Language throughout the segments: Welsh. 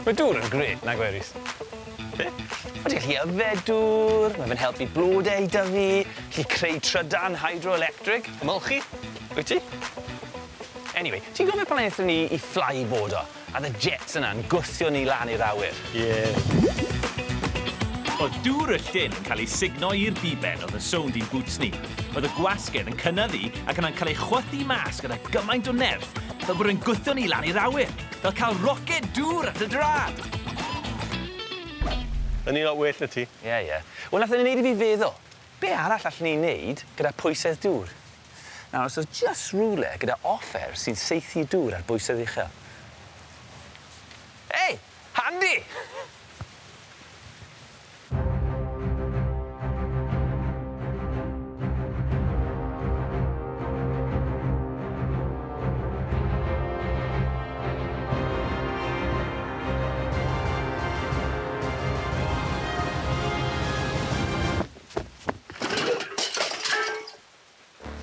Mae dŵr yn grêt, nag yw e, Rhys? Be? Mae ti'n gallu yfed dŵr, mae fe'n helpu blodau i dyfu, gallu creu trydan hydroelectric. Ymolchi, wyt ti? Anyway, ti'n gofio pan aethon ni i flyboardo, a oedd y jets yna'n gwthio ni lan i'r awyr? Ie. Oedd dŵr y llyn yn cael ei sugno i'r biben oedd yn sownd i'n bŵts ni. Oedd y gwasgedd yn cynyddu ac yna'n cael ei chwythu mas gyda gymaint o nerth fel bod e'n gwthio ni lan i'r awyr, fel cael roced dŵr ar dy drad! O'n i'n lot well na ti. Ie, ie. Wel, nath e neud i fi feddwl, be arall allen ni neud gyda pwysedd dŵr? Nawr, os o's jyst rywle gyda offer sy'n saethu dŵr ar bwysedd uchel. Ei! Handi!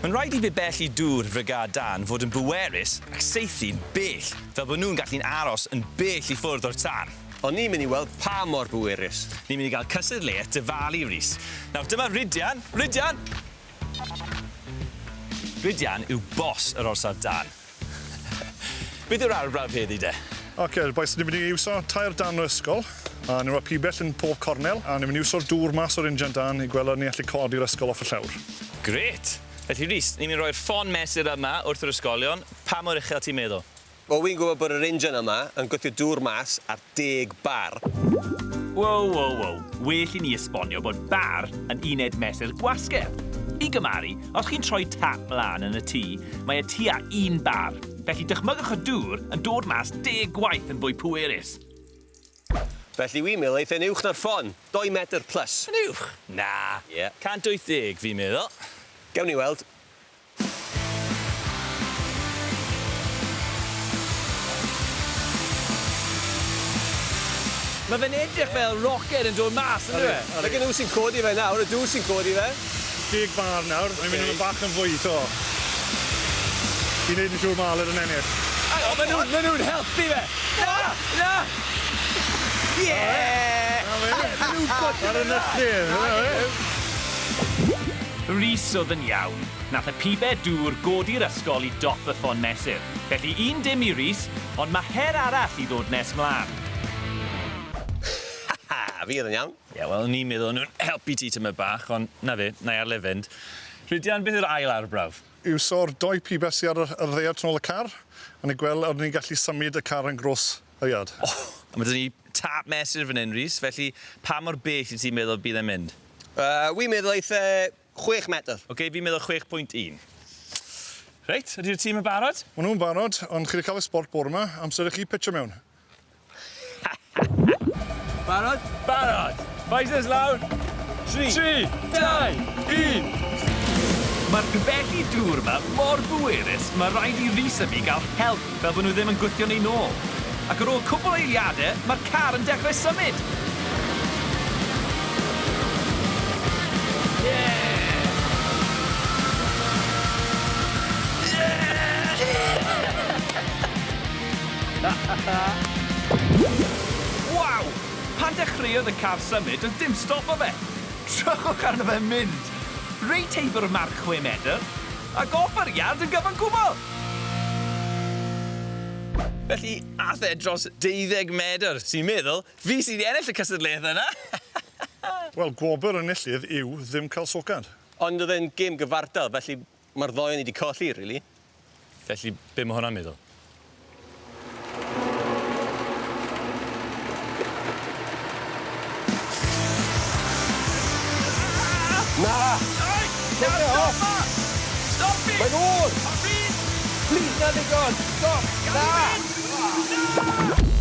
Mae'n rhaid i bibelli dŵr frigâd dân fod yn bwerus ac saethu'n bell, fel bod nhw'n gallu'n aros yn bell i ffwrdd o'r tân. Ond ni'n mynd i weld pa mor bwerus. Ni'n mynd i gael cystadleuaeth dyfalu, Rhys. Nawr dyma Rhydian. Rhydian! Rhydian yw boss yr orsaf dân. Beth yw'r arbrawf heddi de? Oce, bois, ni'n mynd i iwso tair darn o ysgol, a ni'n rhoi pibell yn pob cornel, a ni'n mynd i iwso'r dŵr mas o'r injan dân i gweld os ni'n gallu codi'r ysgol off y llawr. Grêt! Felly Rhys, ni'n mynd i roi'r ffon mesur yma wrth yr ysgolion. Pa mor uchel ti'n meddwl? Wel, wi'n gwybod bod yr injan yma yn gwthio dŵr mas ar deg bar. Wow, wow, wow. Well i ni esbonio bod bar yn uned mesur gwasgedd. I gymaru, os chi'n troi tap mlaen yn y tŷ, mae e tua un bar. Felly dychmygwch y dŵr yn dod mas deg gwaith yn fwy pwerus. Felly wi'n meddwl eith e'n uwch na'r ffon. Dou metr plus. Yn uwch? Na. Ie. 180 fi'n meddwl. Gewn ni weld. Mae fe'n edrych fel roced yn dod mas, yndyw e? Nag nhw sy'n codi fe nawr, y dŵr sy'n codi fe. Deg bar nawr, mae'n mynd yn bach yn fwy 'to. I neud yn siŵr ma' Aled yn ennill. O, ma' nhw'n ma' nhw'n helpu fe! Na! Na! Ie! Na fe. Ma' nhw'n codi Ar y nythu. Rhys oedd yn iawn. Nath y pibe dŵr godi'r ysgol i dop y ffon mesur. Felly un dim i Rhys, ond ma' her arall i ddod nes mlan. Ha! Fi oedd yn iawn. Ie, wel, o'n i'n meddwl o'n nhw'n helpu ti tymed bach, ond 'na fe, 'na i adael e fynd. Rhydian, beth yw'r ail arbrawf? Iwso'r dou pibell sy ar y y ddaear tu nôl y car, a ni gweld a odyn ni'n gallu symud y car yn grôs y iard. O! A ma' 'da ni tâp mesur fan 'yn, Rhys, felly pa mor bell wyt ti'n meddwl bydd e'n mynd? Yy, wi'n meddwl eith e Chwech metr. Ok, fi'n meddwl 6.1. Reit, ydy'r tîm yn barod? Ma' nhw'n barod, ond chi 'di cael y sbort bore 'ma, amser i chi pitcho mewn. Barod? Barod! Visors lawr! 3, 3, 2, 1! Mae'r pibelli dŵr 'ma mor bwerus, mae rhaid i Rhys a fi gael help fel bod nhw ddim yn gwthio ni nôl. Ac ar ôl cwpl o eiliade, mae'r car yn dechrau symud! Waw! Pan dechreuodd y car symud, doedd dim stopo fe! Drychwch arno fe'n mynd! Reit heibio'r marc chwe medr, ac off yr iard yn gyfan gwbl! Felly, ath e dros deuddeg medr, sy'n meddwl, fi sydd 'di ennill y cystadleuaeth yna! Wel, gwobr enillydd yw ddim cael socad. Ond oedd e'n gêm gyfartal, felly mae'r ddou o ni 'di colli, rili. Felly, be' ma' hwnna'n meddwl? Na! Na, stop! Stop fi! Mae'n oer! Rhys! Plîs, na ddigon! Stop! Na! Na!